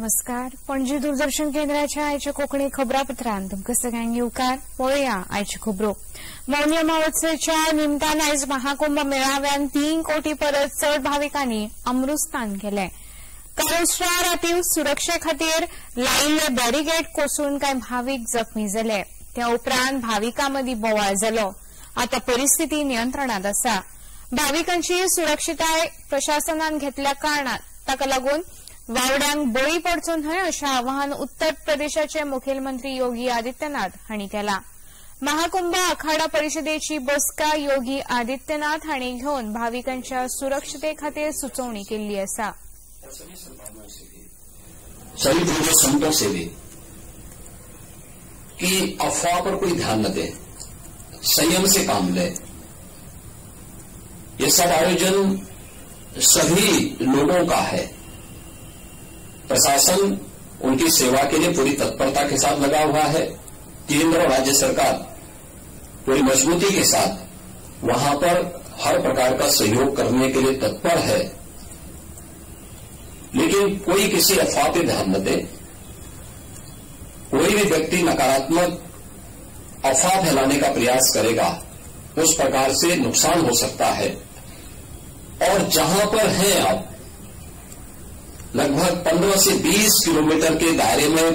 नमस्कार. पणजी दूरदर्शन केंद्राच्या आयच्या कोंकणी खबरापत्रांत तुमकां सगळ्यांक येवकार. पळोवया आयच्यो खबरो. मौनी अमावस्येच्या निमतान आयज महाकुंभ मेळाव्यान 3 कोटी परस चड भाविकांनी अमृतस्नान केलें. काल रातीं सुरक्षे खातीर लायिल्ले बॅरिगेड कोसळून कांय भावीक जखमी जाले. त्या उपरांत भाविकां मदीं बोवाळ जालो. आतां परिस्थिती नियंत्रणांत आसा. भाविकांची सुरक्षिताय प्रशासनान घेतल्या कारणान ताका लागून वावड्यांक बळी पडचो न्हय अशें आवाहन उत्तर प्रदेशाचे मुखेलमंत्री योगी आदित्यनाथ हांणी केलां. महाकुंभ आखाडा परिशदेची बसका योगी आदित्यनाथ हांणी घेवन भाविकांच्या सुरक्षते खातीर सुचोवणी केल्ली आसा. सभी पूज्य संतों से भी कि अफवाह पर कोई ध्यान न दे, संयम से काम ले. ये सब आयोजन सभी लोगों का है. प्रशासन उनकी सेवा के लिए पूरी तत्परता के साथ लगा हुआ है. केंद्र और राज्य सरकार पूरी मजबूती के साथ वहां पर हर प्रकार का सहयोग करने के लिए तत्पर है. लेकिन कोई किसी अफवाह पे ध्यान न दे. कोई भी व्यक्ति नकारात्मक अफवाह फैलाने का प्रयास करेगा, उस प्रकार से नुकसान हो सकता है. और जहां पर हैं आप, लगभग 15 से 20 किलोमीटर के दायरे में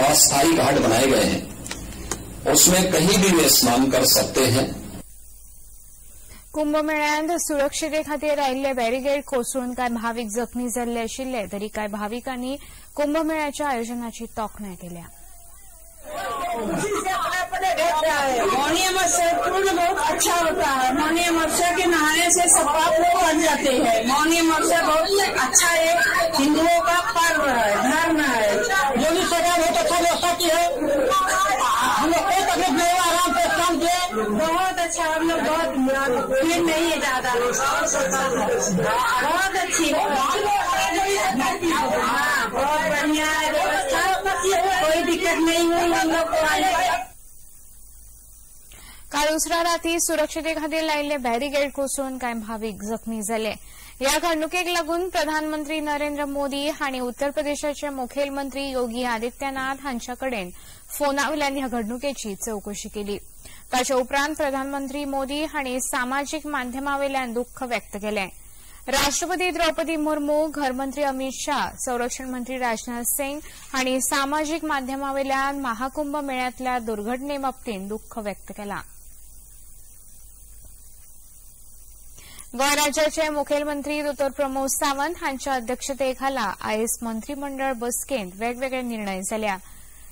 अस्थायी घाट बनाए गए हैं, उसमें कहीं भी वे स्नान कर सकते हैं. कुंभमेळ्यांत सुरक्षते खातीर आयिल्ले बॅरिगेड कोसळून कांय भावीक जखमी जाल्ले आशिल्ले तरी कांय भाविकांनी कुंभमेळ्याच्या आयोजनाची तोखणाय केल्या. मौनी अमावस्या पूर्ण बहुत अच्छा होता है. मौनी अमावस्या के नहाने से सब पाप लोग बन जाते हैं. मौनी अमावस्या बहुत अच्छा एक हिंदुओं का पर्व है, धर्म है. योगी सरकार बहुत अच्छा व्यवस्था की है. हम लोग कोई तकलीफ नहीं हुआ, आराम से स्नान किए. बहुत अच्छा, हम लोग बहुत भीड़ नहीं है ज्यादा, बहुत अच्छी, हाँ बहुत बढ़िया है व्यवस्था, कोई दिक्कत नहीं हुई हम लोग को. काल उसरा राती सुरक्षते खातीर लायिल्ले बॅरिगेड कोसळून कांय भावीक जखमी जाले. ह्या घडणुकेक लागून प्रधानमंत्री नरेंद्र मोदी हांणी उत्तर प्रदेशाचे मुखेलमंत्री योगी आदित्यनाथ हांच्या कडेन फोना वयल्यान ह्या घडणुकेची चवकशी केली. ताचे उपरांत प्रधानमंत्री मोदी हांणी सामाजीक माध्यमा वयल्यान दुख्ख व्यक्त केलें. राष्ट्रपती द्रौपदी मुर्मू, घरमंत्री अमित शाह, संरक्षण मंत्री राजनाथ सिंग हांणी सामाजीक माध्यमा वयल्यान महाकुंभ मेळ्यांतल्या दुर्घटने बाबतींत दुख्ख व्यक्त केलां. गोंय राज्याचे मुखेलमंत्री दोतोर प्रमोद सावंत हांच्या अध्यक्षतेखाला आयज मंत्रीमंडळ बसकेंत वेगवेगळे निर्णय जाल्या.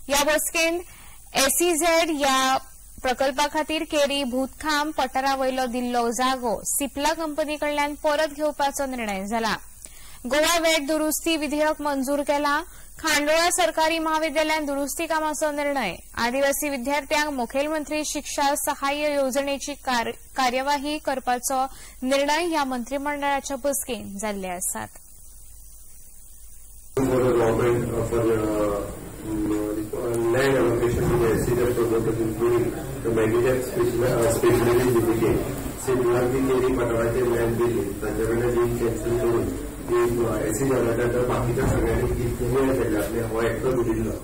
ह्या बसकेंत एसईझेड ह्या प्रकल्पा खातीर केरी भूतखाम पठारा वयलो दिल्लो जागो सिप्ला कंपनी कडल्यान परत घेवपाचो निर्णय जाला. गोवा वेट दुरुस्ती विधेयक मंजूर केला. खांडोळा सरकारी म्हाविद्यालयान दुरुस्ती कामाचो निर्णय. आदिवासी विद्यार्थ्यांक मुखेलमंत्री शिक्षा सहाय्य येवजणेची कार्यवाही करपाचो निर्णय ह्या मंत्रिमंडळाच्या बसकेंत जाल्ले आसात. Land allocation to the SEZ promoters, including the Meditech Specialty Limited. सिप्लाक बी केरी पठाराचेर लँड दिली, तांचे कडल्यान डील कॅन्सल करून ती एसईझेडा अंडर बाकीच्या सगळ्यांनी ती क्लियर केल्ली आपले हो एकटोच उरिल्लो,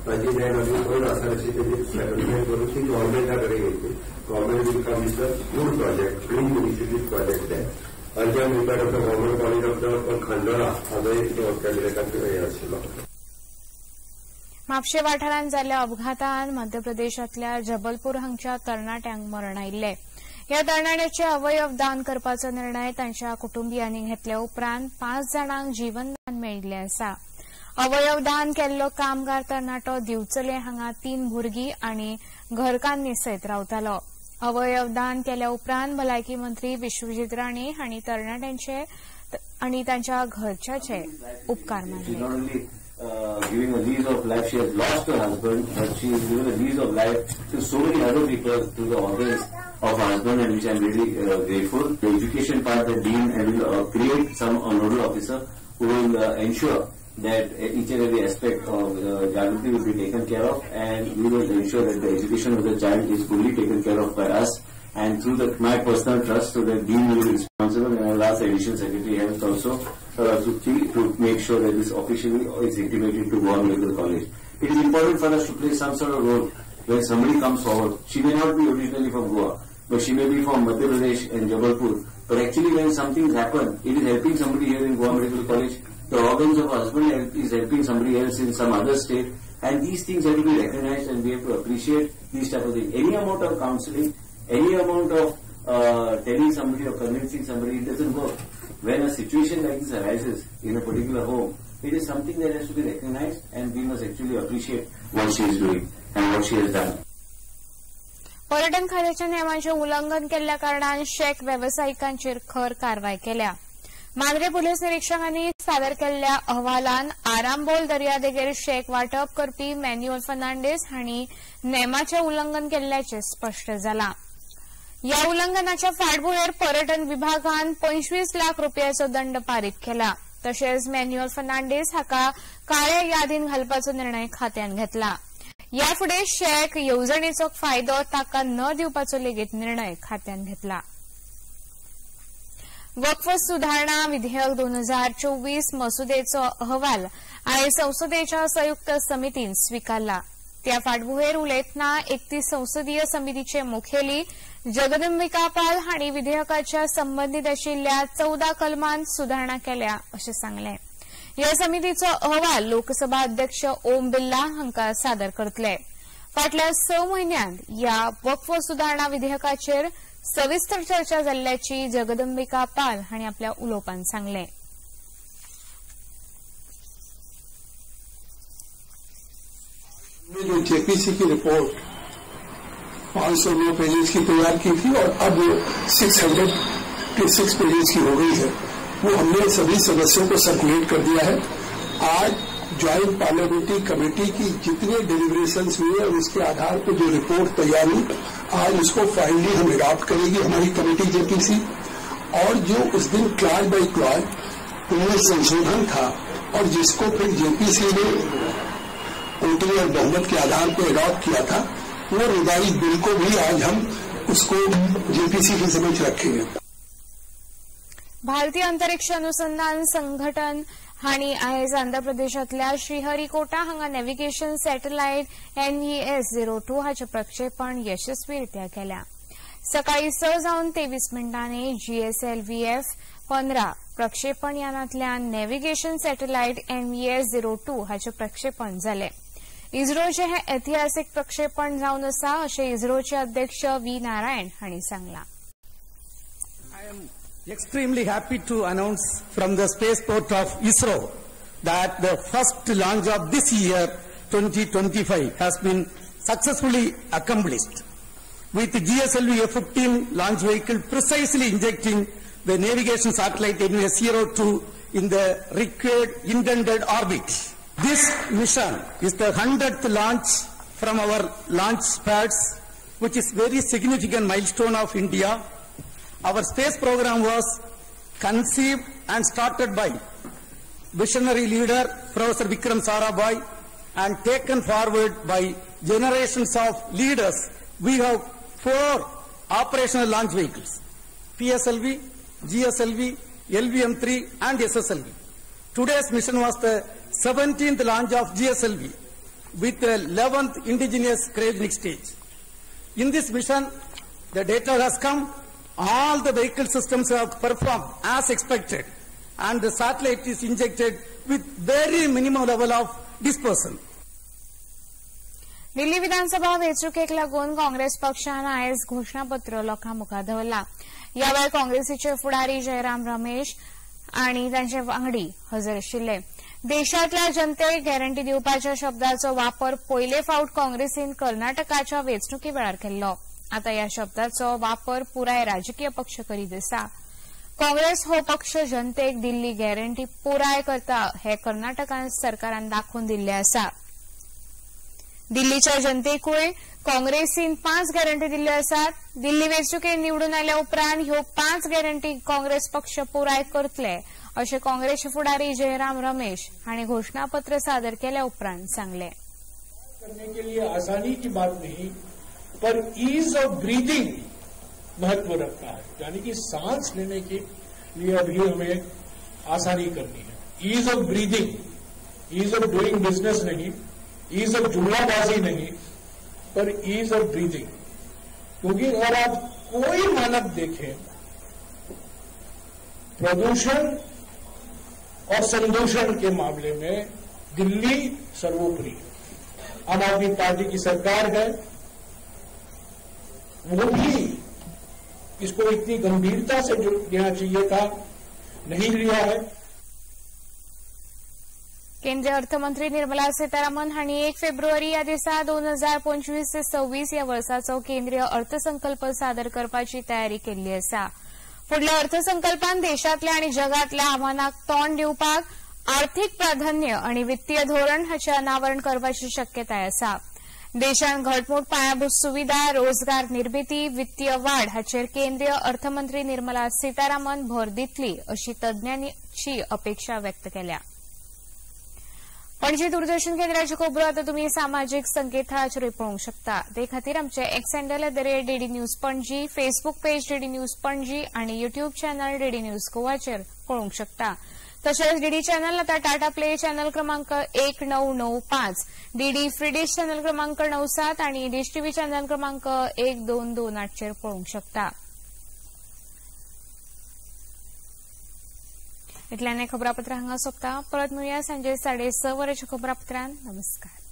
ताजी लँड अजून खंय आसा अशी तेजी सेटलमेंट करून ती गव्हर्मेंटा कडेन घेतली. Government will come with a good project, green initiative project. तें urgent repair of the government college of the Khandola हाजो एक कॅबिनेटाक हें आशिल्लो. म्हापशें वाठारांत जाल्ल्या अपघातान मध्य प्रदेशांतल्या जबलपूर हांगच्या तरणाट्यांक मरण आयिल्लें. ह्या तरणाट्याचे अवयव दान करपाचो निर्णय तांच्या कुटुंबियांनी घेतल्या उपरांत 5 जाणांक जीवनदान मेळिल्लें आसा. अवयव दान केल्लो कामगार तरणाटो दिवचले हांगा 3 भुरगीं आनी घरकान्नी सयत रावतालो. अवयव दान केल्या उपरांत भलायकी मंत्री विश्वजीत राणे हांणी तरणाट्यांचे आनी तांच्या घरच्याचे उपकार मानले. Giving a lease of life, she has lost her husband, but she is giving a lease of life to so many other people through the organs of her husband, and which I am really grateful. The education part, the dean, and will create some nodal officer who will ensure that each and every aspect of Jagruti will be taken care of, and we will ensure that the education of the child is fully taken care of by us. and through my personal trust, so that Dean will be responsible, and I will ask the Additional Secretary Health also to make sure that this officially is intimated to Goa Medical College. It is important for us to play some sort of role when somebody comes forward. She may not be originally from Goa, but she may be from Madhya Pradesh and Jabalpur. But actually when something's happened, it is helping somebody here in Goa Medical College. The organs of her husband is helping somebody else in some other state. And these things have to be recognized, and we have to appreciate these type of things. Any amount of counseling, any amount of telling somebody or convincing somebody, it doesn't work. When a situation like this arises in a particular home, it is something that has to be recognized, and we must actually appreciate what she is doing and what she has done. पर्यटन खात्याच्या नेमांचे उल्लंघन केल्ल्या कारणान शेक वेवसायिकांचेर खर कारवाय केल्या. Mandrem police निरिक्षकांनी सादर केल्ल्या अहवालान आरांबोल दर्यादेगेर शेक वांटप करपी मॅन्युअल फर्नांडीस हांणी नेमाचें उल्लंघन केल्ल्याचें स्पश्ट जालां. ह्या उल्लंघनाच्या फाटभुंयेर पर्यटन विभागान 25 लाख रुपयाचो दंड पारीत केला. तशेंच मॅन्युअल फर्नांडीस हाका काळे यादीन घालपाचो निर्णय खात्यान घेतला. ह्या फुडें शेक येवजणेचो फायदो ताका न दिवपाचो लेगीत निर्णय खात्यान घेतला. वक्फ सुधारणा विधेयक 2024 मसुदेचो अहवाल आयज संसदेच्या संयुक्त समितीन स्विकारला. त्या फाटभुंयेर उलयतना 31 संसदीय समितीचे मुखेली जगदंबिका पाल हांणी विधेयकाच्या संबंदीत आशिल्ल्या 14 कलमांत सुधारणा केल्या अशें सांगलें. ह्या समितीचो अहवाल लोकसभा अध्यक्ष ओम बिर्ला हांकां सादर करतले. फाटल्या 6 म्हयन्यांत ह्या वक्फ सुधारणा विधेयकाचेर सविस्तर चर्चा जाल्ल्याची जगदंबिका पाल हांणी आपल्या उलोवपांत सांगलें. जो जेपीसी की रिपोर्ट 509 पेजेस की तैयार की थी और अब 606 पेजेस की हो गई है, वो हमने सभी सदस्यों को सर्कुलेट कर दिया है. आज ज्वाइंट पार्लियामेंट्री कमेटी की जितने डिलिब्रेशंस हुए और उसके आधार पर जो रिपोर्ट तैयार हुई, आज उसको फाइनली हम अडॉप्ट करेगी हमारी कमेटी जेपीसी. और जो उस दिन क्लॉज बाय क्लॉज उनमें संशोधन था और जिसको फिर जेपीसी ने वोटिंग और बहुमत के आधार पर अडॉप्ट किया था, वो रिवाइज बिल को भी आज हम उसको जेपीसी के समक्ष रखेंगे. भारतीय अंतरिक्ष अनुसंधान संघटन हांणी आयज आंध्र प्रदेशांतल्या श्रीहरिकोटा हांगा नॅव्हिगेशन सॅटेलायट NVS-02 हाचें प्रक्षेपण यशस्वीरित्या केल्या. सकाळी 6:23 GSLV-F15 प्रक्षेपण यानांतल्यान नॅव्हिगेशन सॅटेलायट NVS-02 हाचें प्रक्षेपण जालें. इस्रोचें हें ऐतिहासीक प्रक्षेपण जावन आसा अशें इस्रोचे अध्यक्ष व्ही नारायण हांणी सांगलां. Extremely happy to announce from the spaceport of ISRO that the first launch of this year 2025 has been successfully accomplished with GSLV F-15 launch vehicle precisely injecting the navigation satellite NVS-02 in the required intended orbit. This mission is the 100th launch from our launch pads, which is very significant milestone of India. Our space program was conceived and started by visionary leader Professor Vikram Sarabhai and taken forward by generations of leaders. We have 4 operational launch vehicles, PSLV, GSLV, LVM3 and SSLV. Today's mission was the 17th launch of GSLV with the 11th indigenous cryogenic stage. In this mission, the data has come. All the vehicle systems have performed as expected and the satellite is injected with very minimum level of dispersion. Delhi विधानसभा वेंचणुकेक लागून काँग्रेस पक्षान आयज घोशणापत्र लोकां मुखार दवरला. ह्या वेळार काँग्रेसीचे फुडारी जयराम रमेश आनी तांचे वांगडी हजर आशिल्ले. देशांतल्या जनतेक गॅरंटी दिवपाच्या शब्दाचो वापर पयले फावट काँग्रेसीन कर्नाटकाच्या वेंचणुके वेळार केल्लो. आता ह्या शब्दाचो वापर पुराय राजकीय पक्ष करीत आसा. काँग्रेस हो पक्ष जनतेक दिल्ली गॅरंटी पुराय करता हे कर्नाटकान सरकारान दाखोवन दिल्लें आसा. दिल्लीच्या जनतेकूय काँग्रेसीन 5 गॅरंटी दिल्ल्यो आसात. दिल्ली वेंचणुकेंत निवडून आयल्या उपरांत ह्यो 5 गॅरंटी काँग्रेस पक्ष पुराय करतले अशें काँग्रेस फुडारी जयराम रमेश हांणी घोशणापत्र सादर केल्या उपरांत सांगलें. करने के लिए आसानी की बात नहीं, पर ईज ऑफ ब्रीदिंग महत्व रखता है, यानी कि सांस लेने के लिए अभी हमें आसानी करनी है। Ease of breathing, ease of doing business नहीं, ईज ऑफ जुमलाबाजी नहीं, पर ईज ऑफ ब्रीदिंग। क्योंकि अगर आप कोई मानक देखें, प्रदूषण और संदूषण के मामले में दिल्ली सर्वोपरि है। आम आदमी पार्टी की सरकार है, वो भी इसको इतनी गंभीरता से जो लेना चाहिए था नहीं लिया है। केंद्रीय अर्थमंत्री निर्मला सीतारामन हांणी 1 फेब्रुवारी ह्या दिसा 2025 ते 26 ह्या वर्साचो केंद्रीय अर्थसंकल्प सादर करपाची तयारी केल्ली आसा। फुडल्या अर्थसंकल्पान देशांतल्या आनी जगांतल्या आव्हानांक तोंड दिवपाक आर्थिक प्राधान्य आनी वित्तीय धोरण हाचें अनावरण करपाची शक्यताय आसा। देशांत घटमूट पायाभूत सुविधा, रोजगार निर्मिती, वित्तीय वाड हाचेर केंद्रीय अर्थमंत्री निर्मला सीतारामन भर दितली अशी तज्ञांची अपेक्षा व्यक्त केल्या। पणजी दूरदर्शन केंद्राच्यो खबरो आतां तुमी सामाजीक संकेतथळाचेरूय पळोवंक शकता। ते खातीर आमचे X handle @DD News Panaji, Facebook page DD News Panaji आनी युट्यूब चॅनल डीडी न्यूज गोवाचेर पळोवंक शकता। तशेंच डीडी चॅनल आतां टाटा प्ले चॅनल क्रमांक 1995, डीडी फ्री डिश चॅनल क्रमांक 97 आनी डिश टीव्ही चॅनल क्रमांक 1228 चेर पळोवंक शकता। इतल्यान खबरापत्र हांगा सोंपता। परत मेळुया सांजे 6:30 वरांच्या खबरापत्रान। नमस्कार।